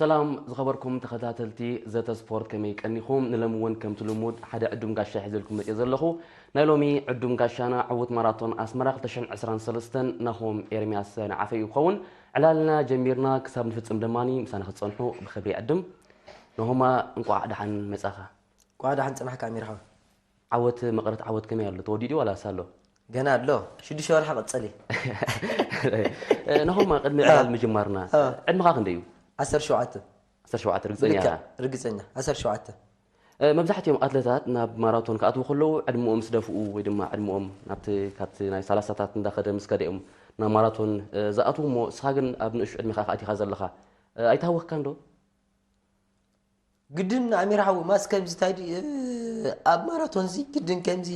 ሰላም ዝኸበርኩም ተኸታተልቲ ዘተ ስፖርት፣ ከመይ ቀኒኹም? ንሎሚ እውን ከምቲ ልሙድ ሓደ ዕዱም ጋሻ ሒዘልኩም መፅየ ዘለኹ። ናይ ሎሚ ዕዱም ጋሻና ዕዉት ማራቶን ኣስመራ ክልተ ሽሕን ዕስራን ሰለስተን ናሆም ኤርምያስ ንዓፈ እዩ ክኸውን። ዕላልና ጀሚርና ክሳብ ንፍፅም ድማ ምሳና ክትፀንሑ ብኽብሪ ይዕድም። ናሆማ፣ እንቋዕ ደሓን መፃኻ። እንቋዕ ደሓን ፅናሕካ ኣሚርኻ። ዓወት መቐረት ዓወት ከመይ ኣሎ? ተወዲዱ ዋላስ ኣሎ? ገና ኣሎ። ሽዱሽተ ወርሒ ቀጸሊ። ናሆማ፣ ቅድሚ ዕላል ምጅማርና፣ ዕድመኻ ክንደይ እዩ? ዓሰርተ ሸውዓተ። ዓሰርተ ሸውዓተ ርግጸኛ ኢኻ? ርግጸኛ። ዓሰርተ ሸውዓተ። መብዛሕትኦም ኣትለታት ናብ ማራቶን ክኣትዉ ከለዉ ዕድመኦም ምስ ደፍኡ ወይ ድማ ዕድመኦም ናብቲ፣ ካብቲ ናይ ሰላሳታት እንዳኸደ ምስ ከደ እዮም ናብ ማራቶን ዝኣትዉ። እሞ ንስኻ ግን ኣብ ንእሽቱ ዕድሜኻ ኢኻ ኣቲኻ ዘለኻ። ኣይተሃወኽካን ዶ? ግድን ኣሚር ሓዊ ማስ ከምዚ እንታይ ድዩ፣ ኣብ ማራቶን ዚ ግድን ከምዚ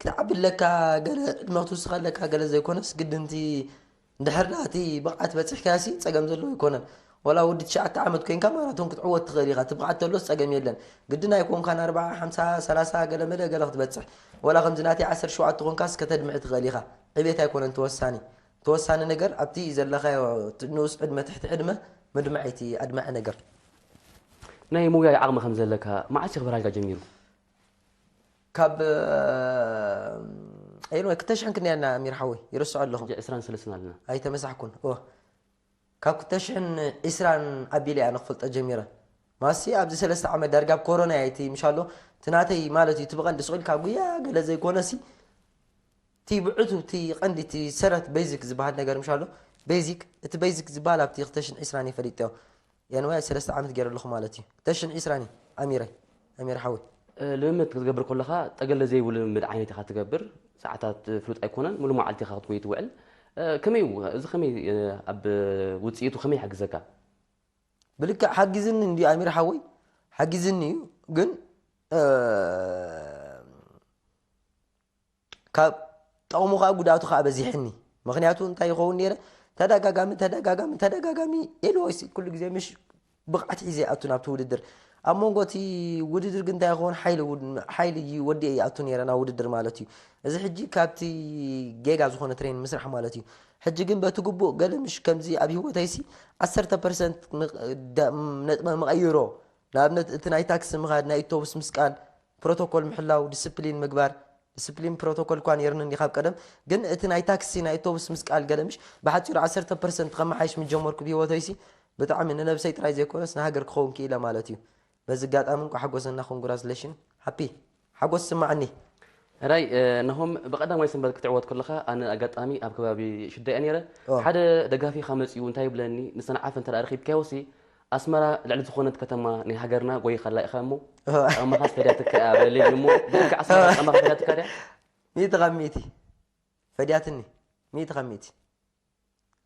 ክትዓቢ ኣለካ፣ ገለ ዕድመ ክትውስኽ ኣለካ፣ ገለ ዘይኮነስ ግድን እቲ እንድሕር ደኣ እቲ ብቕዓት በጺሕካሲ ጸገም ዘለዎ ኣይኮነን። ወላ ወዲ ትሽዓተ ዓመት ኮይንካ ማራቶን ክትዕወት ትኽእል ኢኻ። እቲ ብቕዓት ተሎስ ጸገም የለን። ግድን ኣይኮንካን ኣርብዓ፣ ሓምሳ፣ ሰላሳ ገለ መለ ገለ ክትበጽሕ። ወላ ከምዚ ናተይ ዓሰርተ ሸውዓተ ኮንካስ ከተድምዕ ትኽእል ኢኻ። ዕቤት ኣይኮነን ተወሳኒ። ተወሳኒ ነገር ኣብቲ ዘለኻዮ ንኡስ ዕድመ፣ ትሕቲ ዕድመ ምድማዕ እቲ ኣድማዒ ነገር። ናይ ምውያይ ዓቕሚ ከም ዘለካ መዓስ እዩ ክበርሃልካ ጀሚሩ? ካብ፣ ኣየን ወይ ክልተ ሽሕን ክንደይ ኣለና ኣሚር ሓወይ? ይርስዖ ኣለኹ። ሕጂ ዕስራን ሰለስተን ኣለና። ኣይተመሳሕኩን። እወ። ካብ ክልተ ሽሕን ዕስራን ኣቢለ እየ ኣነ ክፈልጦ ጀሚረ። ማሲ ኣብዚ ሰለስተ ዓመት ዳርጋ ኣብ ኮሮና እየ እቲ ምሻሎ፣ እቲ ናተይ ማለት እዩ፣ እቲ ብቐንዲ ስቕ ኢልካ ጉያ ገለ ዘይኮነሲ፣ እቲ ብዕቱ፣ እቲ ቀንዲ፣ እቲ ሰረት ቤዚክ ዝበሃል ነገር ምሻሎ፣ ቤዚክ፣ እቲ ቤዚክ ዝበሃል ኣብቲ ክልተ ሽሕን ዕስራን እየ ፈሊጠዮ። የንዋይ ሰለስተ ዓመት ገይረ ኣለኹ ማለት እዩ። ክልተ ሽሕን ዕስራን እዩ ኣሚረይ፣ ኣሚረ ሓወይ። እ፣ ልምምድ ክትገብር ከለኻ ጠገለ ዘይብሉ ልምምድ ዓይነት ኢኻ ትገብር። ሰዓታት ፍሉጥ ኣይኮነን፣ ሙሉ መዓልቲ ኢኻ ክትጎይ ትውዕል። እ፣ ከመይ እዩ? እዚ ከመይ፣ እ፣ ኣብ ውጽኢቱ ከመይ ይሕግዘካ? ብልክዕ ሓጊዝኒ እንድዩ ኣሚር ሓወይ፣ ሓጊዝኒ እዩ። ግን፣ እ፣ ካብ ጠቕሙ ከኣ ጉድኣቱ ከኣ በዚሕኒ። ምኽንያቱ እንታይ ይኸውን ነይረ? ተደጋጋሚ፣ ተደጋጋሚ፣ ተደጋጋሚ ኤልወይስ ኩሉ ግዜ ምሽ ብቕዓት ሒዘ ይኣቱ ናብቲ ውድድር። ኣብ መንጎ እቲ ውድድር ግን እንታይ ይኸውን? ሓይሊ ውድ-፣ ሓይሊ እዩ ወዲኤ ይኣቱ ነይረ ናብ ውድድር ማለት እዩ። እዚ ሕጂ ካብቲ ጌጋ ዝኾነ ትሬን ምስራሕ ማለት እዩ። ሕጂ ግን በቲ ግቡእ ገለ ምሽ ከምዚ ኣብ ህይወተይሲ ዓሰርተ ፐርሰንት ን-፣ ደ-፣ ነጥበ መቐይሮ፣ ንኣብነት እቲ ናይ ታክሲ ምኻድ፣ ናይ ኣውቶቡስ ምስቃል፣ ፕሮቶኮል ምሕላው፣ ዲስፕሊን ምግባር፣ ዲስፕሊን ፕሮቶኮል እኳ ነይሩኒ እንዲ ካብ ቀደም፣ ግን እቲ ናይ ታክሲ፣ ናይ ኣውቶቡስ ምስቃል ገለ ምሽ ብሓጺሩ ዓሰርተ ፐርሰንት ከመሓይሽ ምስ ጀመርኩ ብህይወተይሲ ብጣዕሚ ንነብሰይ ጥራይ ዘይኮነስ ንሃገር ክኸውን ክኢለ ማለት እዩ። በዚ ኣጋጣሚ እንቋዕ ሓጎሰና፣ ኮንግራቹሌሽን፣ ሃፒ፣ ሓጎስ ይስማዓኒ። ሕራይ፣ እ፣ ናሆም፣ ብቐዳማይ ሰንበት ክትዕወት ከለኻ ኣነ ኣጋጣሚ ኣብ ከባቢ ሽዳ እየ ነይረ። ኦ። ሓደ ደጋፊኻ መጺኡ እንታይ ይብለኒ፣ ንሰንዓፈ እንተ ደኣ ረኺብካዮሲ ኣስመራ ልዕሊ ዝኾነት ከተማ ናይ ሃገርና ጎይኻላ ኢኻ እሞ፣ ኦ። ጫማኻስ ፈድያትካ እያ በለለይ እሞ፣ ብልክዕ ኣስመራ ጫማኻ ፈድያትካ ድያ? ሚእቲ ካብ ሚእቲ። ፈድያትኒ። ሚእቲ ካብ ሚእቲ።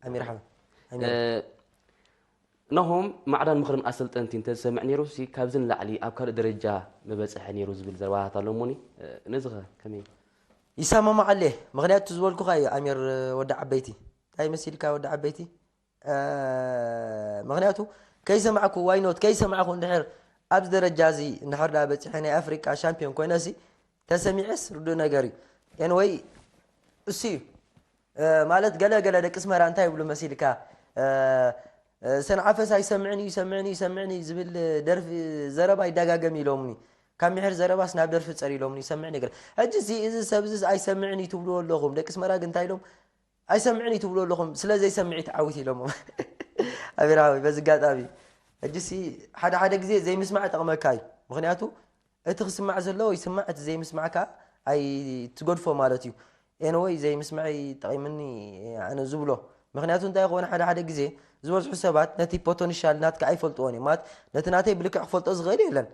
ኣሚር ሓመድ። ኣሚር። እ፣ ናሆም፣ ማዕዳን ምኽርን ኣሰልጠንቲ እንተዝሰምዕ ነይሩሲ፣ ካብዚ ንላዕሊ ኣብ ካልእ ደረጃ ምበጽሐ ነይሩ ዝብል ዘረባታት ኣሎ እሞኒ፣ እ፣ ነዚ ኸ ከመይ? ይሰማማዓለ። ምኽንያቱ ዝበልኩኻ እዩ፣ ኣሚር ወዲ ዓበይቲ። እንታይ መሲልካ ወዲ ዓበይቲ? እ፣ ምኽንያቱ ከይሰማዕኩ፣ ዋይ ኖት፣ ከይሰማዕኩ እንድሕር ኣብዚ ደረጃ እዚ እንድሕር ደኣ በጺሐ ናይ ኣፍሪቃ ሻምፒዮን ኮይነሲ፣ ተሰሚዐስ ርዱእ ነገር እዩ። ኤንወይ፣ እሱ እዩ። እ፣ ማለት ገለ ገለ ደቂ ኣስመራ እንታይ ይብሉ መሲልካ? እ፣ እ፣ ሰንዓፈስ ኣይሰምዕን እዩ፣ ይሰምዕን እዩ፣ ይሰምዕን እዩ ዝብል ደርፊ፣ ዘረባ ይደጋገም ኢሎምኒ። ካብ ምሕር ዘረባስ ናብ ደርፊ ጸር ኢሎምኒ፣ ይሰምዕን ይግረ። ሕጂ እዚ፣ እዚ ሰብ እዚ ኣይሰምዕን እዩ ትብልዎ ኣለኹም። ደቂ ኣስመራ ግን እንታይ ኢሎም? ኣይሰምዕን እዩ ትብልዎ ኣለኹም። ስለ ዘይሰምዕ እዩ ተዓዊት ኢሎሞ። ኣሚር ሓወይ፣ በዚ ኣጋጣሚ። ሕጂሲ ሓደ ሓደ ግዜ ዘይምስማዕ ይጠቕመካ እዩ። ምኽንያቱ እቲ ክስማዕ ዘለዎ ይስማዕ፣ እቲ ዘይምስማዕ ከኣ ኣይትገድፎ ማለት እዩ። ኤንወይ ዘይምስማዐይ ጠቒምኒ ኣነ ዝብሎ። ምኽንያቱ እንታይ ይኸውን ሓደ ሓደ ግዜ ዝበዝሑ ሰባት ነቲ ፖተንሻል ናትካ ኣይፈልጥዎን እዮም። ማለት ነቲ ናተይ ብልክዕ ክፈልጦ ዝኽእል የለን።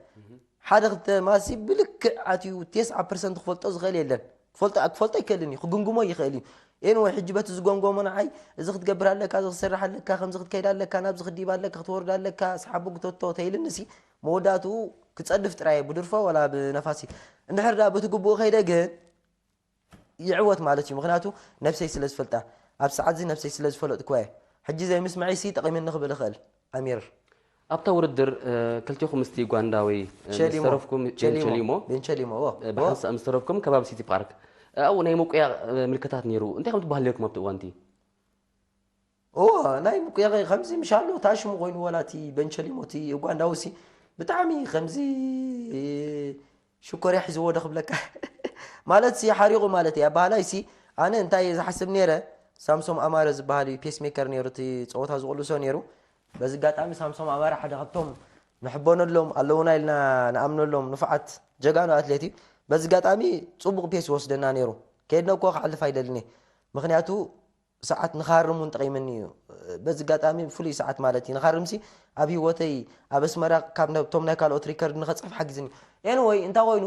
ሓደ ክልተ ማሲ ብልክዕ ኣትዩ ተስዓ ፐርሰንት ክፈልጦ ዝኽእል የለን። ክፈልጦ፣ ክፈልጦ ኣይክእልን እዩ፣ ክግምግሞ ይኽእል እዩ። ኤንወይ ሕጂ በቲ ዝገምገሞ ንዓይ እዚ ክትገብር ኣለካ፣ እዚ ክትሰርሕ ኣለካ፣ ከምዚ ክትከይድ ኣለካ፣ ናብዚ ክትዲብ ኣለካ፣ ክትወርድ ኣለካ፣ ሰሓቦ ግተቶ ተይልንሲ መወዳእትኡ ክጸድፍ ጥራይ ብድርፎ ወላ ብነፋሲ። እንድሕር ደኣ በቲ ግቡእ ከይደ ግን ይዕወት ማለት እዩ። ምኽንያቱ ነብሰይ ስለ ዝፈልጣ፣ ኣብ ሰዓት እዚ ነብሰይ ስለ ዝፈለጥኩዋ እየ። ሕጂ ዘይምስማዐይሲ ጠቒሙኒ ክብል እኽእል። ኣሚር። ኣብታ ውድድር፣ እ፣ ክልቲኹም ምስቲ ኡጋንዳዊ፣ እ፣ ምስ ቸሊሞ። ተረፍኩም፣ ቸሊሞ። ቤንቸሊሞ፣ ቤንቸሊሞ፣ እዎ። እ፣ እዎ። ብሓንሳእ ምስ ተረፍኩም ከባቢ ሲቲ ፓርክ፣ እ፣ ኣብኡ ናይ መቁያ፣ እ፣ ምልክታት ነይሩ። እንታይ ከም ትበሃል ነይርኩም ኣብቲ እዋን እቲ? እዎ፣ ናይ ምቁያቕ ከምዚ ምሻሎ ታሽሙ ኮይኑ፣ ወላ እቲ በንቸሊሞ እቲ ኡጋንዳዊ ሲ ብጣዕሚ ከምዚ ሽኮርያ ሒዝዎ ዶ ክብለካ። ማለት ሲ ሓሪቑ ማለት እዩ ኣባህላይ ሲ። ኣነ እንታይ እየ ዝሓስብ ነይረ፣ ሳምሶም ኣማረ ዝበሃል እዩ ፔስ ሜከር ነይሩ፣ እቲ ፀወታ ዝቕልሶ ነይሩ። በዚ ኣጋጣሚ ሳምሶም ኣማረ ሓደ ካብቶም ንሕበነሎም ኣለውና ኢልና ንኣምነሎም ንፉዓት ጀጋኑ ኣትሌት እዩ። በዚ ኣጋጣሚ ፅቡቕ ፔስ ይወስደና ነይሩ። ከይድና እኮ ክሓልፍ ኣይደልን እየ። ምክንያቱ ሰዓት ንኻርም እውን ጠቒምኒ እዩ። በዚ ኣጋጣሚ ፍሉይ ሰዓት ማለት እዩ። ንኻርምሲ ኣብ ህይወተይ ኣብ ኣስመራ ካብ ነብቶም ናይ ካልኦት ሪከርድ ንኸጽሕፍ ሓጊዝኒ። ኤንወይ እንታይ ኮይኑ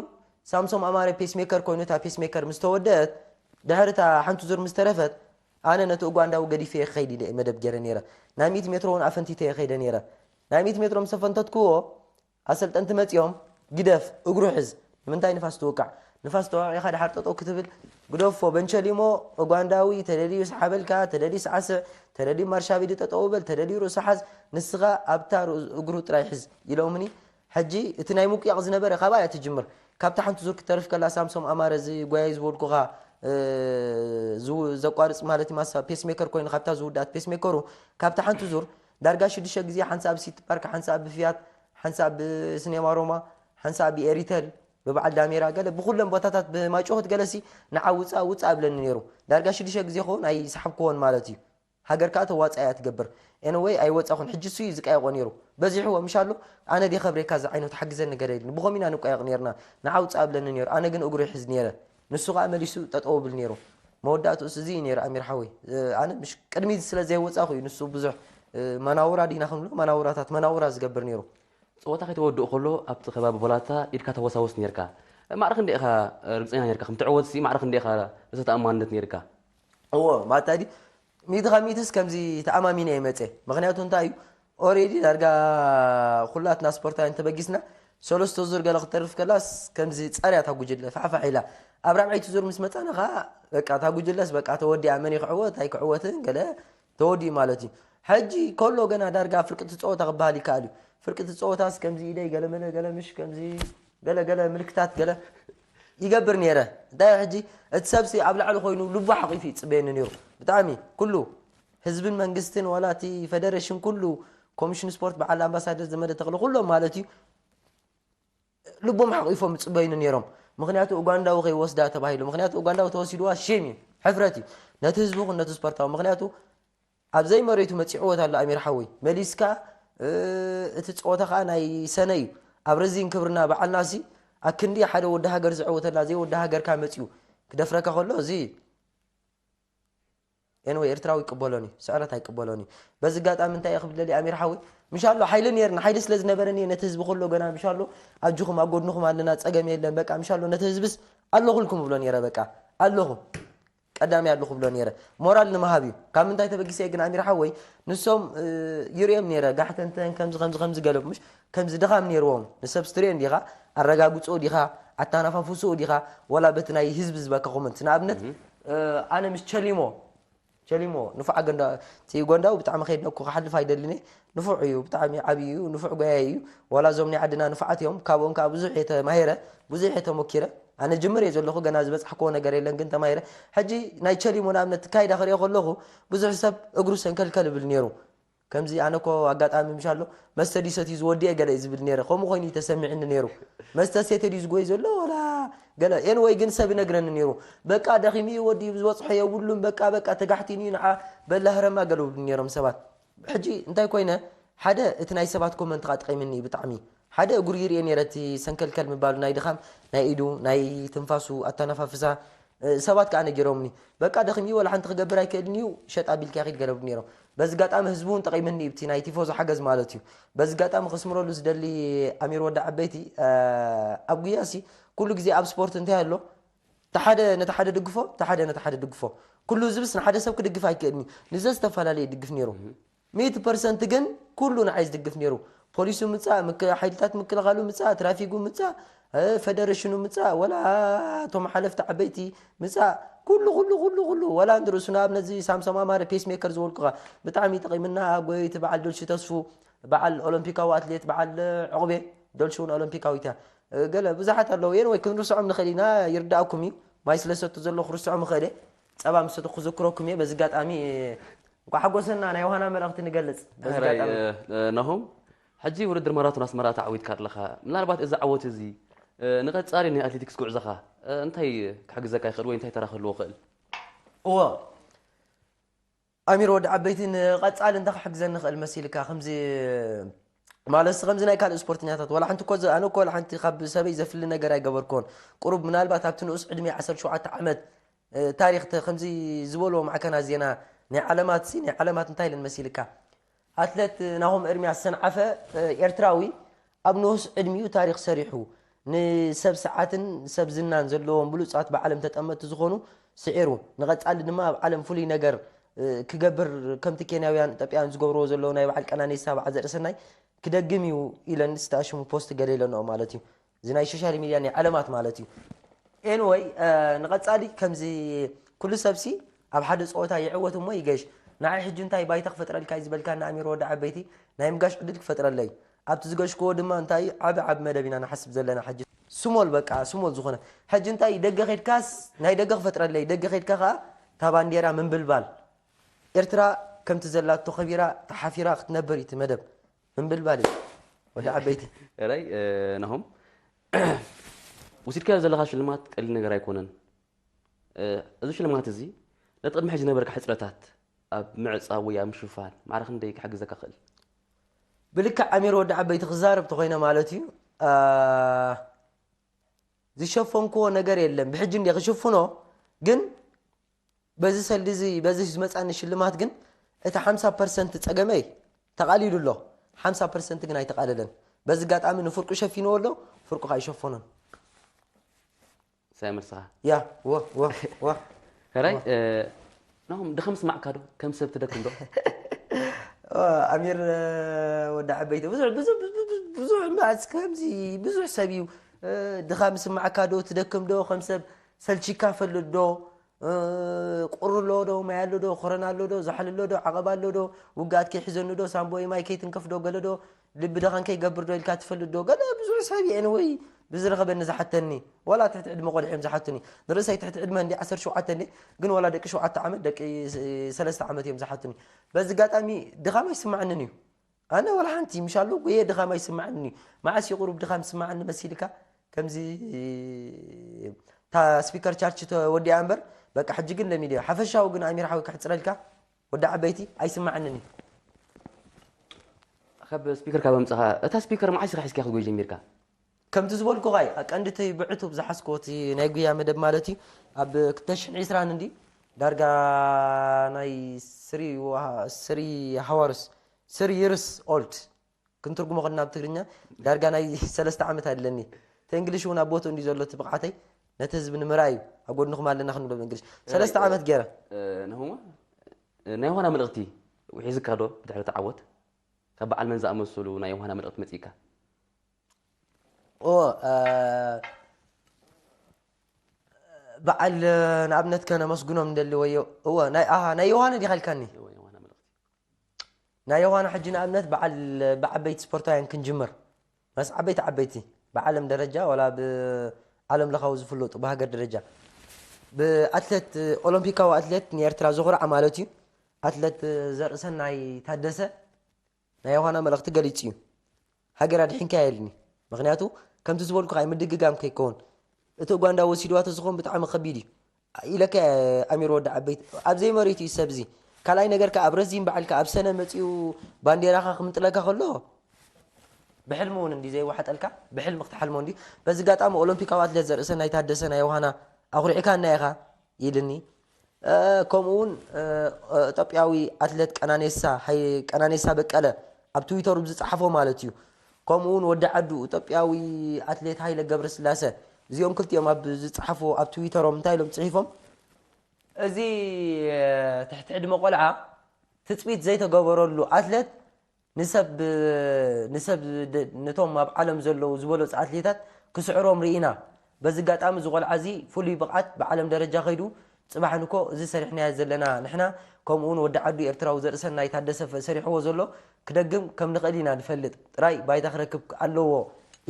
ሳምሶም ኣማረ ፔስ ሜከር ኮይኑ እታ ፔስ ሜከር ምስ ተወደአት ድሕሪ እታ ሓንቲ ዙር ምስ ተረፈት ኣነ ነቲ ኡጋንዳዊ ገዲፈ እየ ክኸይድ ኢለ እየ መደብ ገይረ ነይረ። ናይ ሚእቲ ሜትሮ እውን ኣፈንቲተ እየ ከይደ ነይረ። ናይ ሚእቲ ሜትሮ ምስ ኣፈንተትክዎ ኣሰልጠንቲ መጺኦም ግደፍ እግሩ ሕዝ ንምንታይ ንፋስ ትውቃዕ ንፋስ ተዋቂኻ ድሓር ጠጠው ክትብል ግደፎ በንቸሊሞ ኡጋንዳዊ ተደልዩ ስሓበልካ ተደልዩ ስዓስዕ ተደልዩ ማርሻቢዲ ጠጠው በል ተደልዩ ርእሱ ሓዝ ንስኻ ኣብታ እግሩ ጥራይ ሕዝ ኢሎምኒ ሕጂ እቲ ናይ ምቁያቕ ዝነበረ ካብኣ እያ ትጅምር ካብታ ሓንቲ ዙር ክትተርፍ ከላ ሳምሶም ኣማረ እዚ ጓያይ ዝበልኩኻ ዘቋርፅ ማለት ማሳ ፔስሜከር ኮይኑ ካብታ ዝውዳት ፔስሜከሩ ካብታ ሓንቲ ዙር ዳርጋ ሽዱሽተ ግዜ ሓንሳእ ብሲቲ ፓርክ ሓንሳእ ብፍያት ሓንሳእ ብስኔማ ሮማ ሓንሳእ ብኤሪተል ብበዓል ዳሜራ ገለ ብኩለን ቦታታት ብማጮሆት ገለሲ ንዓ ውፃእ ውፃእ እብለኒ ነይሩ ዳርጋ ሽዱሽተ ግዜ ከውን ኣይሰሓብክዎን ማለት እዩ ሃገር ከዓ ተዋፃእ እያ ትገብር ኤንወይ ኣይወፃኹን ሕጂ እሱ እዩ ዝቀየቆ ነይሩ በዚሕዎ ምሻሎ ኣነ ዲ ከብሬካ እዚ ዓይነት ሓግዘኒ ገለ ኢልኒ ብኸም ኢና ንቀየቕ ነርና ንዓ ውፃእ እብለኒ ነይሩ ኣነ ግን እግሩ ይሕዝ ነይረ ንሱ ከዓ መሊሱ ጠጠው ብል ነይሩ መወዳእትኡስ እዚ እዩ ነይሩ ኣሚር ሓወይ ኣነ ምሽ ቅድሚት ስለ ዘይወፃኹ እዩ ንሱ ብዙሕ መናውራ ዲና ክንብሎ መናውራታት መናውራ ዝገብር ነይሩ ፀወታ ከይተወድእ ከሎ ኣብቲ ከባቢ ቦላታ ኢድካ ተወሳወስ ነርካ ማዕረ ክንደይ ኢኻ ርግፀኛ ነርካ ከም ትዕወት ሲ ማዕረ ክንደይ ኢኻ ርእሰ ተኣማንነት ነርካ እዎ ማታ ዲ ሚእቲ ካብ ሚእትስ ከምዚ ተኣማሚነ እየ መፀ ምክንያቱ እንታይ እዩ ኦሬዲ ዳርጋ ኩላትና ስፖርታውያን ተበጊስና ሰለስተ ዙር ገለ ክተርፍ ከላስ ከምዚ ፃርያ እታ ጉጅለ ፋሕፋሕ ኢላ ኣብ ራብዐይቲ ዙር ምስ መፃና ከዓ በቃ እታ ጉጅለስ በቃ ተወዲኣ መን ክዕወት ኣይክዕወትን ገለ ተወዲኡ ማለት እዩ ሕጂ ከሎ ገና ዳርጋ ፍርቂ እቲ ፀወታ ክበሃል ይከኣል እዩ ፍርቂ እቲ ፀወታስ ከምዚ ኢደይ ገለመለ ገለ ምሽ ከምዚ ገለ ገለ ምልክታት ገለ ይገብር ነይረ እንታይ ሕጂ እቲ ሰብሲ ኣብ ላዕሊ ኮይኑ ልቡ ሓቂፉ ይፅበየኒ ነይሩ ብጣዕሚ ኩሉ ህዝብን መንግስትን ዋላ እቲ ፈደረሽን ኩሉ ኮሚሽን ስፖርት በዓል ኣምባሳደር ዘመደ ተኽለ ኩሎም ማለት እዩ ልቦም ሓቂፎም ይፅበዩኒ ነይሮም ምክንያቱ ኡጋንዳዊ ከይወስዳ ተባሂሉ ምክንያቱ ኡጋንዳዊ ተወሲድዋ ሼም እዩ ሕፍረት እዩ ነቲ ህዝቢ ኹን ነቲ ስፖርታዊ ምክንያቱ ኣብ ዘይመሬቱ መፂዕዎ ኣሎ ኣሚር ሓወይ መሊስካ እቲ ፀወታ ከዓ ናይ ሰነ እዩ ኣብ ረዚን ክብርና በዓልና ሲ ኣክንዲ ሓደ ወዲ ሃገር ዝዕወተላ ዘይወዲ ሃገርካ መፂኡ ክደፍረካ ከሎ እዚ ኤንወይ ኤርትራዊ ይቅበሎን እዩ ስዕረት ኣይቅበሎን እዩ በዚ ኣጋጣሚ እንታይ እየ ክብል ደልየ ኣሚር ሓወይ ምሻሎ ሓይሊ ነርኒ ሓይሊ ስለ ዝነበረኒ እየ ነቲ ህዝቢ ከሎ ገና ምሻሎ ኣጅኹም ኣብ ጎድንኹም ኣለና ፀገም የለን በቃ ምሻሎ ነቲ ህዝብስ ኣለኹልኩም እብሎ ነይረ በቃ ኣለኹ ቀዳሚ ኣለኹ ብሎ ነይረ ሞራል ንምሃብ እዩ ካብ ምንታይ ተበጊሰ ግን ኣሚር ሓወይ ንሶም ይርእዮም ነይረ ጋሕተንተን ከምዚ ከምዚ ከምዚ ገለ ምሽ ከምዚ ድኻም ነይርዎም ንሰብ ስትሪኦ እንዲኻ ኣረጋግፅኡ ዲኻ ኣታናፋፍስኡ ዲኻ ወላ በቲ ናይ ህዝቢ ዝበካ ኮመንት ንኣብነት ኣነ ምስ ቸሊሞ ቸሊሞ ንፉዓ ገንዳ እቲ ጎንዳዊ ብጣዕሚ ከይድነኩ ክሓልፍ ኣይደልን ንፉዕ እዩ ብጣዕሚ ዓብዪ እዩ ንፉዕ ጎያይ እዩ ዋላ እዞም ናይ ዓድና ንፉዓት እዮም ካብኦም ከዓ ብዙሕ እየ ተማሂረ ብዙሕ እየ ተሞኪረ ኣነ ጅምር እየ ዘለኹ ገና ዝበፅሕክዎ ነገር የለን ግን ተማሂረ ሕጂ ናይ ቸሊሞ ንኣብነት ካይዳ ክሪኦ ከለኹ ብዙሕ ሰብ እግሩ ሰንከልከል ይብል ነይሩ ከምዚ ኣነ ኮ ኣጋጣሚ ምሻሎ መስተ ድዩ ሰትዩ ዝወድኤ ገለ እዩ ዝብል ነይረ ከምኡ ኮይኑ እዩ ተሰሚዕኒ ነይሩ መስተ ሴተ ድዩ ዝጎይ ዘሎ ወላ ገለ ኤንወይ ግን ሰብ ይነግረኒ ነይሩ በቃ ደኺሙ እዩ ወዲ ዝበፅሖ የብሉን በቃ በቃ ተጋሕቲን እዩ ንዓ በላ ህረማ ገለ ይብሉ ነይሮም ሰባት ሕጂ እንታይ ኮይነ ሓደ እቲ ናይ ሰባት ኮመንት ካ ጠቒምኒ እዩ ብጣዕሚ ሓደ እግሩ ይርኤ ነይረ እቲ ሰንከልከል ምባሉ ናይ ድኻም ናይ ኢዱ ናይ ትንፋሱ ኣተነፋፍሳ ሰባት ከዓ ነጊሮምኒ በቃ ደኺም እዩ ወላ ሓንቲ ክገብር ኣይክእልን እዩ ሸጥ ኣቢልካ ይኺድ ገለቡ ነይሮም በዚ ጋጣሚ ህዝቡ እውን ጠቒምኒ እዩ እቲ ናይ ቲፎዞ ሓገዝ ማለት እዩ በዚ ጋጣሚ ከስምረሉ ዝደሊ ኣሚር ወዲ ዓበይቲ ኣብ ጉያሲ ኩሉ ግዜ ኣብ ስፖርት እንታይ ኣሎ ተሓደ ነቲ ሓደ ድግፎ ተሓደ ነቲ ሓደ ድግፎ ኩሉ ህዝብስ ንሓደ ሰብ ክድግፍ ኣይክእልን እዩ ንዘ ዝተፈላለየ ይድግፍ ነይሩ ሚእቲ ፐርሰንት ግን ኩሉ ንዓይ ዝድግፍ ነይሩ ፖሊሱ ምፃእ ሓይልታት ምክልኻሉ ምፃእ ትራፊጉ ምፃእ ፈደረሽኑ ምፃእ ወላ እቶም ሓለፍቲ ዓበይቲ ምፃእ ኩሉ ኩሉ ኩሉ ኩሉ ወላ እንድርእሱ ንኣብነት እዚ ሳምሶም ኣማረ ፔስ ሜከር ዝበልኩኻ ብጣዕሚ ጠቒምና ጎየይቲ በዓል ዶልሺ ተስፉ በዓል ኦሎምፒካዊ ኣትሌት በዓል ዕቑቤ ዶልሺ እውን ኦሎምፒካዊት እያ ገለ ብዙሓት ኣለዉ እየን ወይ ክንርስዖም ንኽእል ኢና ይርዳእኩም እዩ ማይ ስለ ሰቱ ዘለኹ ርስዖም ይኽእል እየ ፀባ ምስ ሰተኹ ክዝክረኩም እየ በዚ ኣጋጣሚ እንኳዕ ሓጎሰና ናይ ዮሃና መልእኽቲ ንገልጽ። በዚ ኣጋጣሚ ናሆም፣ ሕጂ ውድድር ማራቶን ኣስመራ ተዓዊትካ ኣለኻ። ምናልባት እዚ ዓወት እዚ ንቐጻሊ ናይ ኣትሌቲክስ ጉዕዞኻ እንታይ ክሕግዘካ ይኽእል ወይ እንታይ ተራ ክህልዎ ይኽእል? እዎ ኣሚር ወዲ ዓበይቲ፣ ንቐጻሊ እንታይ ክሕግዘኒ ይኽእል መሲልካ? ከምዚ ማለት ከምዚ ናይ ካልእ ስፖርተኛታት ዋላ ሓንቲ እኮ ኣነ እኮ ዋላ ሓንቲ ካብ ሰበይ ዘፍሊ ነገር ኣይገበርኩን። ቁሩብ ምናልባት ኣብቲ ንኡስ ዕድሜ ዓሰርተ ሸውዓተ ዓመት ታሪኽ ከምዚ ዝበልዎ ማዕከናት ዜና ናይ ዓለማት ሲ ናይ ዓለማት እንታይ ኢለን መሲልካ? ኣትለት ናሆም ኤርሚያስ ሰንዓፈ ኤርትራዊ ኣብ ንኡስ ዕድሚኡ ታሪኽ ሰሪሑ ንሰብ ሰዓትን ሰብ ዝናን ዘለዎም ብሉጻት ብዓለም ተጠመቲ ዝኾኑ ስዒሩ ንቐጻሊ ድማ ኣብ ዓለም ፍሉይ ነገር ክገብር ከምቲ ኬንያውያን ኢትዮጵያውያን ዝገብርዎ ዘለዉ ናይ በዓል ቀናኒሳ በዓል ዘርእሰናይ ክደግም እዩ ኢለን ዝተኣሽሙ ፖስት ገለ ኢለንኦ ማለት እዩ። እዚ ናይ ሶሻል ሚድያ ናይ ዓለማት ማለት እዩ። ኤንወይ ንቐጻሊ ከምዚ ኩሉ ሰብሲ ኣብ ሓደ ፀወታ ይዕወት እሞ ይገሽ። ንዓይ ሕጂ እንታይ ባይታ ክፈጥረልካ እዩ ዝበልካኒ ኣሚር ወዲ ዓበይቲ ናይ ምጋሽ ዕድል ክፈጥረለይ ኣብቲ ዝገሽክዎ ድማ እንታይ እዩ ዓቢ ዓቢ መደብ ኢና ንሓስብ ዘለና ሕጂ ስሞል በቃ ስሞል ዝኾነ ሕጂ እንታይ ደገ ኸድካስ ናይ ደገ ክፈጥረለይ ደገ ኸድካ ከዓ እታ ባንዴራ ምንብልባል ኤርትራ ከምቲ ዘላቶ ከቢራ ተሓፊራ ክትነብር እዩ እቲ መደብ ምንብልባል እዩ ወዲ ዓበይቲ ራይ ናሆም ውሲድካዮ ዘለኻ ሽልማት ቀሊል ነገር ኣይኮነን። እዚ ሽልማት እዚ ነቲ ቅድሚ ሕጂ ዝነበረካ ሕፅረታት ኣብ ምዕፃው ወይ ኣብ ምሽፋን ማዕረ ክንደይ ክሕግዘካ ክእል? ብልክዕ ኣሚር ወዲ ዓበይቲ ክዛረብ ተኮይነ ማለት እዩ ዝሸፈንክዎ ነገር የለን ብሕጂ እንደ ክሽፍኖ ግን በዚ ሰልዲ እዚ በዚ ዝመፃኒ ሽልማት ግን እቲ ሓምሳ ፐርሰንት ፀገመይ ተቃሊሉ ኣሎ ሓምሳ ፐርሰንት ግን ኣይተቃለለን በዚ ጋጣሚ ንፍርቁ ሸፊንዎ ኣሎ ፍርቁ ከዓ ይሸፈኖን ሳይ መልስኻ ያ ወ ወ ወ ሕራይ ናሆም ድኸም ስማዕካ ዶ ከም ሰብ ትደክም ዶ ኣሚር ወዲ ዓበይቲ ብዙሕ ብዙሕ ብዙሕ ብዙሕ መዓስ ከምዚ ብዙሕ ሰብ እዩ ድኻም ስማዕካ ዶ ትደክም ዶ ከም ሰብ ሰልቺካ ፈልጥ ዶ ቁሪ ኣሎ ዶ ማይ ኣሎ ዶ ኮረና ኣሎ ዶ ዛሕሊ ኣሎ ዶ ዓቐብ ኣሎ ዶ ውግኣት ከይሕዘኒ ዶ ሳምቦይ ማይ ከይትንከፍ ዶ ገለ ዶ ልቢ ደኸን ከይገብር ዶ ኢልካ ትፈልጥ ዶ ገለ ብዙሕ ሰብ እየ ወይ ብዝረኸበኒ ዝሓተኒ ዋላ ትሕቲ ዕድመ ቆልዑ እዮም ዝሓቱኒ ንርእሰይ ትሕቲ ዕድመ እንዲ ዓሰርተ ሸውዓተ እንዲ ግን ዋላ ደቂ ሸውዓተ ዓመት ደቂ ሰለስተ ዓመት እዮም ዝሓቱኒ በዚ ጋጣሚ ድኻም ኣይስማዕንን እዩ ኣነ ዋላ ሓንቲ ምሻሉ ጉየ ድኻም ኣይስማዕንን እዩ መዓስ ይቁሩብ ድኻም ይስማዕኒ መሲልካ ከምዚ እታ ስፒከር ቻርች ተወዲኣ እምበር በቃ ሕጂ ግን ለሚድዮ ሓፈሻዊ ግን ኣሚር ሓዊ ክሕፅረልካ ወዲ ዓበይቲ ኣይስማዕንን እዩ ካብ ስፒከር ካብ ኣምፅኻ እታ ስፒከር መዓስ ኢኻ ሒዝካ ክትጎይ ጀሚርካ ከምቲ ዝበልኩኻ እዩ ቀንዲ እቲ ብዕቱብ ዝሓዝኮ እቲ ናይ ጉያ መደብ ማለት እዩ ኣብ ክልተ ሽሕን ዕስራን እንዲ ዳርጋ ናይ ስሪ ሃዋርስ ስሪ ይርስ ኦልድ ክንትርጉሞ ከለና ኣብ ትግርኛ ዳርጋ ናይ ሰለስተ ዓመት ኣለኒ እቲ እንግሊሽ እውን ኣብ ቦትኡ እንዲ ዘሎ እቲ ብቕዓተይ ነቲ ህዝቢ ንምርኣይ እዩ ኣብ ጎድንኹም ኣለና ክንብሎ ብእንግሊሽ ሰለስተ ዓመት ገይረ ንህሞ ናይ ዮሃና መልእኽቲ ውሒዝካ ዶ ብድሕሪ ተዓወት ካብ በዓል መን ዝኣመሰሉ ናይ ዮሃና መልእኽቲ መፅእካ ኦ በዓል ንኣብነት ከነመስግኖም እንደሊ ወዮ እወ ናይ ኣሃ ናይ ዮሃነ ዲኻ ኢልካኒ ናይ ዮሃነ ሕጂ ንኣብነት በዓል ብዓበይቲ ስፖርታውያን ክንጅምር መስ ዓበይቲ ዓበይቲ ብዓለም ደረጃ ወላ ብዓለም ለኻዊ ዝፍለጡ ብሃገር ደረጃ ብኣትሌት ኦሎምፒካዊ ኣትሌት ንኤርትራ ዘኹርዓ ማለት እዩ ኣትሌት ዘርእሰናይ ታደሰ ናይ ዮሃና መልእኽቲ ገሊጹ እዩ ሃገር ኣድሒንካ የልኒ ምክንያቱ ከምቲ ዝበልኩ ካይ ምድግጋም ከይከውን እቲ ኡጋንዳ ወሲድዋ ተዝኾን ብጣዕሚ ከቢድ እዩ ኢለካ ኣሚር ወዲ ዓበይቲ ኣብ ዘይመሬቱ እዩ ሰብዚ ካልኣይ ነገር ከዓ ኣብ ረዚን በዓልካ ኣብ ሰነ መፂኡ ባንዴራኻ ክምጥለካ ከሎ ብሕልሚ እውን እንዲ ዘይዋሓጠልካ ብሕልሚ ክትሓልሞ እንዲ በዚ ጋጣሚ ኦሎምፒካዊ ኣትሌት ዘርእሰናይ ታደሰ ናይ ዮሃና ኣኹሪዕካና ኢኻ ኢልኒ ከምኡ እውን ኢትዮጵያዊ ኣትሌት ቀናኔሳ ቀናኔሳ በቀለ ኣብ ትዊተሩ ዝፀሓፎ ማለት እዩ ከምኡ እውን ወዲ ዓዱ ኢትዮጵያዊ ኣትሌት ሃይለ ገብረስላሰ እዚኦም ክልቲኦም ኣብ ዝፀሓፎ ኣብ ትዊተሮም እንታይ ኢሎም ፅሒፎም እዚ ትሕቲ ዕድመ ቆልዓ ትፅቢት ዘይተገበረሉ ኣትሌት ንሰብ ንሰብ ነቶም ኣብ ዓለም ዘለዉ ዝበለፁ ኣትሌታት ክስዕሮም ርኢና በዚ ኣጋጣሚ እዚ ቆልዓ እዚ ፍሉይ ብቕዓት ብዓለም ደረጃ ከይዱ ፅባሕ ንኮ እዚ ሰሪሕናዮ ዘለና ንሕና ከምኡ እውን ወዲ ዓዱ ኤርትራዊ ዘርእሰናይ ታደሰ ሰሪሕዎ ዘሎ ክደግም ከም ንኽእል ኢና ንፈልጥ ጥራይ ባይታ ክረክብ ኣለዎ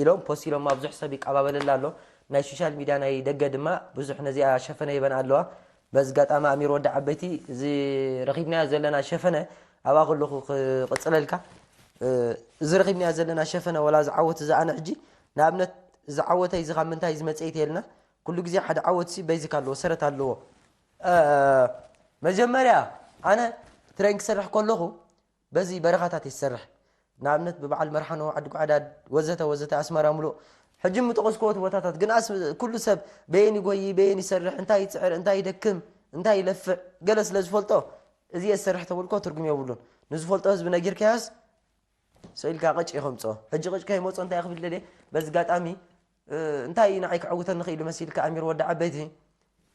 ኢሎም ፖስት ኢሎማ ብዙሕ ሰብ ይቀባበለላ ኣሎ ናይ ሶሻል ሚድያ ናይ ደገ ድማ ብዙሕ ነዚኣ ሸፈነ ይበን ኣለዋ በዚ ጋጣሚ ኣሚር ወዲ ዓበይቲ፣ እዚ ረኺብናዮ ዘለና ሸፈነ፣ ኣብኣ ከለኹ ክቕጽለልካ። እ፣ እዚ ረኺብናዮ ዘለና ሸፈነ፣ ወላ ዝዓወት እዚ ኣነ ሕጂ፣ ንኣብነት፣ እዚ ዓወተይ እዚ ካብ ምንታይ ዝመጽእ ይተየልና? ኩሉ ግዜ ሓደ ዓወት ሲ ቤዚክ ኣለዎ፣ ሰረት ኣለዎ። እ፣ መጀመርያ ኣነ ትሬን ክሰርሕ ከለኹ፣ በዚ በረኻታት ይሰርሕ። ንኣብነት ብበዓል መርሓኖ፣ ዓዲ ጓዕዳድ፣ ወዘተ ወዘተ፣ ኣስመራ ሙሉእ። ሕጂ ምጠቐስኩዎ እቲ ቦታታት ግን ኣስ-፣ ኩሉ ሰብ በየን ይጎይ፣ በየን ይሰርሕ፣ እንታይ ይጽዕር፣ እንታይ ይደክም፣ እንታይ ይለፍዕ፣ ገለ ስለ ዝፈልጦ፣ እዚ እየ ዝሰርሕ ተበልኮ ትርጉም የብሉን። ንዝፈልጦ ህዝቢ ነጊርካዮስ፣ ስኢልካ ቅጭ ከምጾ። ሕጂ ቅጭ ከይመጾ እንታይ ክብል ደልየ? በዚ ጋጣሚ፣ እ፣ እንታይ እዩ ንዓይ ክዕውተኒ ክኢሉ መሲልካ ኣሚር ወዲ ዓበይቲ?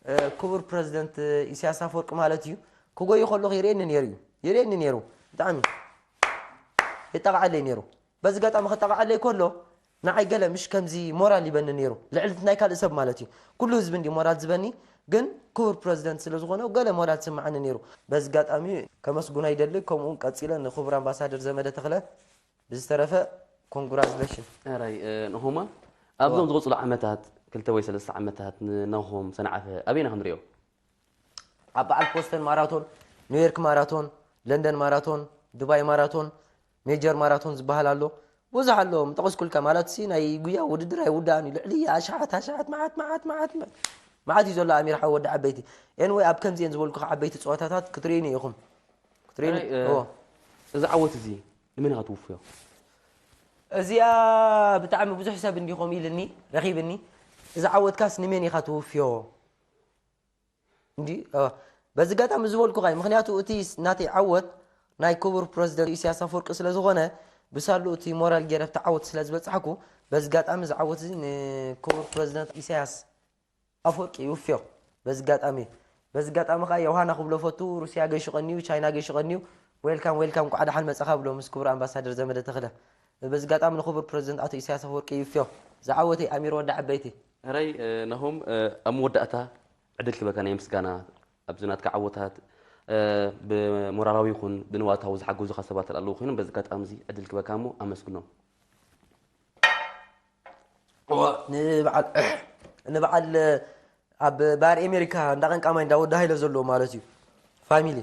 እ፣ ክቡር ፕረዚደንት ኢሳያስ ኣፈወርቂ ማለት እዩ። ክጎዩ ከለኹ ይርእየኒ ነይሩ እዩ። ይርእየኒ ነይሩ። ብጣዕሚ ይጠቓዓለይ ነይሩ። በዚ ጋጣሚ ክጠቓዓለይ ከሎ፣ ንዓይ ገለ ምሽ ከምዚ ሞራል ይበኒ ነይሩ። ልዕሊ ናይ ካልእ ሰብ ማለት እዩ። ኩሉ ህዝቢ እንዲ ሞራል ዝበኒ፣ ግን ክቡር ፕረዚደንት ስለ ዝኾነ ገለ ሞራል ዝስምዓኒ ነይሩ። በዚ ጋጣሚ ከመስግኖ ይደሊ፣ ከምኡ እውን ቀጺለ ንክቡር ኣምባሳደር ዘመደ ተኽለ ብዝተረፈ ኮንግራጁሌሽን። ኣራይ፣ እ፣ ንሆማ፣ ኣብዞም እዋ። ዝቕጽሉ ዓመታት፣ ክልተ ወይ ሰለስተ ዓመታት ንናሆም ሰንዓፈ ኣበይና ክንሪኦ? ኣብ በዓል ቦስተን ማራቶን፣ ኒውዮርክ ማራቶን፣ ለንደን ማራቶን፣ ዱባይ ማራቶን፣ ሜጀር ማራቶን ዝበሃል ኣሎ። ብዙሕ ኣሎ፣ ምጠቐስኩልካ ማለት ሲ ናይ ጉያ ውድድር ኣይውዳእን እዩ። ልዕሊ ኣሽሓት፣ ኣሽሓት፣ መዓት፣ መዓት፣ መዓት፣ መዓት እዩ ዘሎ ኣሚር ሓው ወዲ ዓበይቲ። ኤንወይ ኣብ ከምዚኤን ዝበልኩኻ ዓበይቲ ጸወታታት ክትርእዩኒ ኢኹም። ክትርእዩኒ፣ ኣራይ፣ እ፣ እዎ። እዚ ዓወት እዚ ንመን ኢኻ ትውፍዮ? እዚኣ ብጣዕሚ ብዙሕ ሰብ እንዲ ከምኡ ኢልኒ፣ ረኺብኒ። እዚ ዓወትካስ ንመን ኢኻ ትውፍዮ? እንዲ፣ እ፣ በዚ ኣጋጣሚ ዝበልኩኻ እዩ። ምኽንያቱ እቲ ስ-፣ ናተይ ዓወት ናይ ክቡር ፕረዚደንት ኢሳያስ ኣፈወርቂ ስለ ዝኾነ፣ ብሳሉ እቲ ሞራል ገይረ ኣብቲ ዓወት ስለ ዝበጻሕኩ፣ በዚ ኣጋጣሚ እዚ ዓወት እዚ ንክቡር ፕረዚደንት ኢሳያስ ኣፈወርቂ ይውፍዮ። በዚ ኣጋጣሚ፣ በዚ ኣጋጣሚ ኸኣ ዮሃና ክብሎ ፈቱ፣ ሩስያ ገይሹ ቀንዩ፣ ቻይና ገይሹ ቀንዩ፣ ዌልካም፣ ዌልካም፣ እንቋዕ ደሓን መጻኻ ብሎ ምስ ክቡር ኣምባሳደር ዘመደ ተኽለ። በዚ ኣጋጣሚ ንክቡር ፕረዚደንት ኣቶ ኢሳያስ ኣፈወርቂ ይውፍዮ። ዝዓወተይ ኣሚር ወዲ ዓበይቲ። ሕራይ፣ እ፣ ናሆም፣ እ፣ ኣብ መወዳእታ ዕድል ክበካ ናይ ምስጋና ኣብዚ ናትካ ዓወታት፣ እ፣ ብሞራላዊ ይኹን ብንዋታዊ ዝሓገዙኻ ሰባት ኣለዉ ኮይኖም በዚ ኣጋጣሚ እዚ ዕድል ክበካ እሞ ኣመስግኖም። እዋ፣ ንበዓል፣ ንበዓል ኣብ ባር ኣሜሪካ እንዳ ቀንቃማይ እንዳ ወዲ ሃይለ ዘለዎ ማለት እዩ። ፋሚሊ፣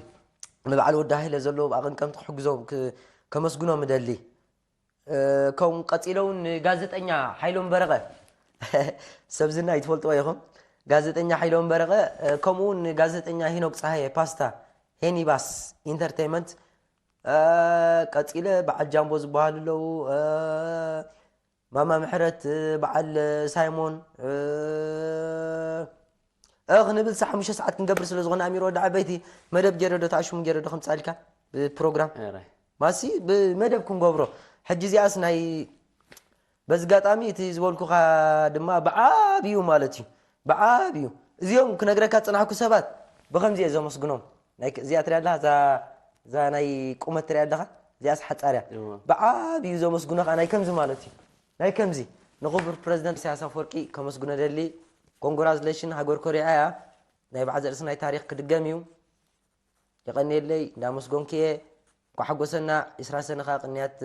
ንበዓል ወዲ ሃይለ ዘለዎ ብኣቐንቀምቲ ክሕግዞም ክ-፣ ከመስግኖም እደሊ። እ፣ ከምኡ ቀጺለ እውን ንጋዜጠኛ ሓይሎም በረቐ፣ ሰብ ዝና ይትፈልጥዎ ኢኹም። ጋዜጠኛ ሓይሎም በረቐ፣ እ፣ ከምኡ እውን ንጋዜጠኛ ሄኖክ ጸሃየ ፓስታ፣ ሄኒባስ ኢንተርቴይመንት፣ እ፣ ቀጺለ በዓል ጃምቦ ዝበሃሉ ኣለዉ፣ እ፣ ማማ ምሕረት፣ እ፣ በዓል ሳይሞን፣ እ፣ እ፣ ክንብል ሳዕ ሓሙሽተ ሰዓት ክንገብር ስለ ዝኾነ ኣሚር ወዲ ዓበይቲ መደብ ገይረ ዶ ተኣሽሙ ገይረ ዶ ከምጻልካ ብፕሮግራም? ኣራይ። ማሲ ብመደብ ክንገብሮ። ሕጂ እዚኣስ ናይ በዚ ኣጋጣሚ እቲ ዝበልኩኻ ድማ ብዓብዩ ማለት እዩ። ብዓብዩ። እዚኦም ክነግረካ ዝጸናሕኩ ሰባት ብኸምዚ እየ ዘመስግኖም። ናይ ክ-፣ እዚኣ ትሪኣ ኣለኻ? እዛ፣ እዛ ናይ ቁመት ትሪኣ ኣለኻ? እዚኣስ ሓጻር እያ። እዋ። ብዓብዩ ዘመስግኖ ከኣ ናይ ከምዚ ማለት እዩ። ናይ ከምዚ ንኽቡር ፕረዚደንት ኢሳያስ ኣፈወርቂ ከመስግኖ ደሊ። ኮንግራጁሌሽን፣ ሃገር ኮሪዓ እያ። ናይ ብዓዘር ስናይ ታሪኽ ክድገም እዩ። የቐንየለይ፣ እንዳመስገንኩ እየ። እንኳዕ ሓጎሰና፣ ዕስራ ሰነ ኸኣ ቅንያት።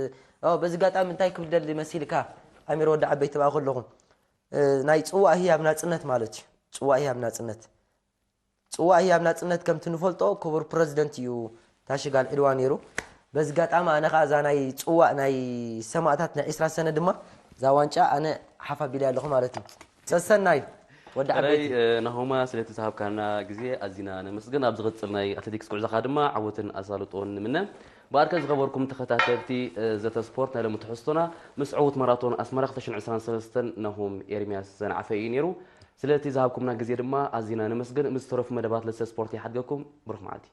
ኦ፣ በዚ ኣጋጣሚ እንታይ ክብል ደሊ መሲልካ? ኣሚር ወዲ ዓበይቲ ትብኣ ከለኹ፣ እ፣ ናይ ጽዋእ ህያብ ናጽነት ማለት እዩ። ጽዋእ ህያብ ናጽነት። ጽዋእ ህያብ ናጽነት ከምቲ ንፈልጦ ክቡር ፕረዚደንት እዩ ታሽጋል ዕድዋ ነይሩ። በዚ ኣጋጣሚ ኣነ ኸኣ እዛ ናይ ጽዋእ ናይ ሰማእታት ናይ ዕስራ ሰነ ድማ እዛ ዋንጫ ኣነ ሓፍ ኣቢለ ኣለኹ ማለት እዩ። ሰሰናዩ ወዲ ሕራይ፣ ዓበይቲ። እ፣ ናሆማ፣ ስለቲ ዝሃብካና ግዜ ኣዚና ነመስግን። ኣብ ዝቕጽል ናይ ኣትሌቲክስ ጉዕዞኻ ድማ ዓወትን ኣሳልጦን ንምነ። ብኣርከ ዝኸበርኩም ተኸታተልቲ፣ እ፣ ዘተ ስፖርት፣ ናይ ሎሚ ትሕዝቶና ምስ ዕዉት ማራቶን ኣስመራ ክልተ ሽሕን ዕስራን ሰለስተን ናሆም ኤርምያስ ዘንዓፈ እዩ ነይሩ። ስለቲ ዝሃብኩምና ግዜ ድማ ኣዚና ነመስግን። ምስ ዝተረፉ መደባት ለሰ ስፖርት ይሓድገኩም። ብሩኽ መዓልቲ።